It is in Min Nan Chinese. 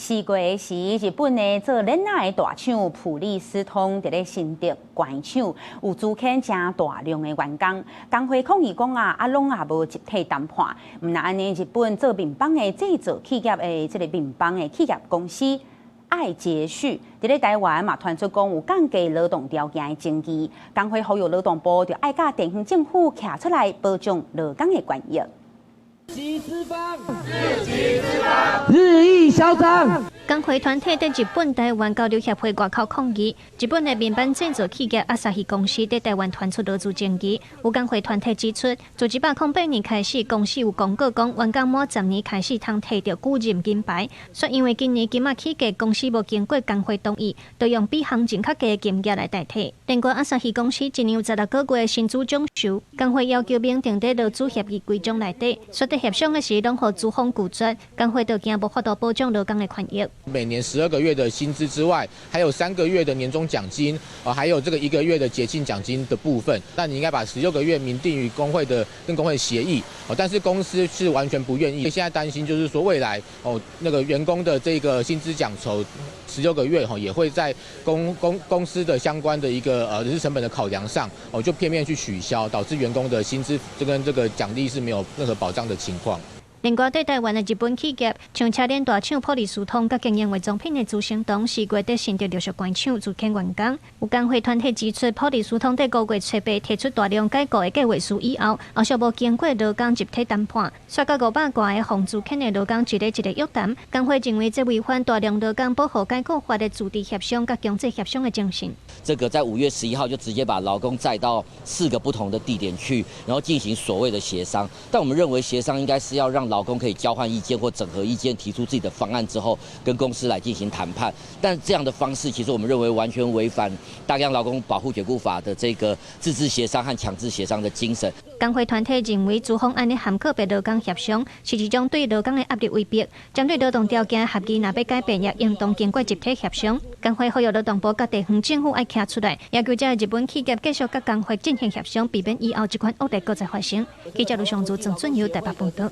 4月時，日本的做鏈仔的大廠普利司通佇咧新竹關廠有資遣誠大量的員工，工會抗議講啊，啊攏也無集體談判，毋但按呢，日本做麵包的製造企業的這個麵包的企業公司愛捷旭，佇咧台灣嘛傳出講有降低勞動條件的爭議，工會呼籲勞動部著愛佮地方政府徛出來保障勞工的權益。日益囂張。工會團體佇日本台灣交流協會外口抗議，日本的麵包製造企業阿薩希公司佇台灣傳出勞資爭議。有工會團體指出，自108年開始，公司有公告講，員工滿10年開始通提著久任金牌。卻因為今年金仔起價，公司無經過工會同意，就用比行情較低的金額來代替。另外，阿薩希公司一年有16個月的薪資獎酬，工會要求明定佇勞資協議規章內底，說佇協商的時攏予資方拒絕，工會就驚無法度保障勞工的權益。每年12個月的薪資之外，還有3個月的年終獎金，啊，還有這個一個月的節慶獎金的部分。那你應該把16個月明定於工會的跟工會協議，哦，但是公司是完全不願意。現在擔心就是說未來哦，那個員工的這個薪資獎酬十六個月哈，也會在公司的相關的一個人事成本的考量上，哦，就片面去取消，導致員工的薪資這跟這個獎勵是沒有任何保障的情況。另外，佇台灣的日本企業，像車鏈大廠普利司通，佮經營化妝品的資生堂，4月佇新竹陸續關廠資遣員工。有工會團體指出，普利司通佇5月初八提出大量解雇的計劃書以後，後續無經過勞工集體談判，煞佮500外個予資遣的勞工一個一個約談。工會認為這違反大量勞工保護解雇法的自治協商佮強制協商的精神。這個在5月11號就直接把勞工載到四個不同的地點去，然後進行所謂的協商。但我們認為協商應該是要讓勞工可以交換意見或整合意見，提出自己的方案之後，跟公司來進行談判。但這樣的方式，其實我們認為完全違反大綱勞工保護解雇法的這個自治協商和強制協商的精神。工會團體認為，資方按呢含個別勞工協商，是一種對勞工的壓力威逼。針對勞動條件協議，若欲改變，也應當經過集體協商。工會呼籲勞動部佮地方政府愛徛出來，要求這日本企業繼續佮工會進行協商，避免以後這款惡例閣再發生。記者盧尚祖、鄭俊友台北報道。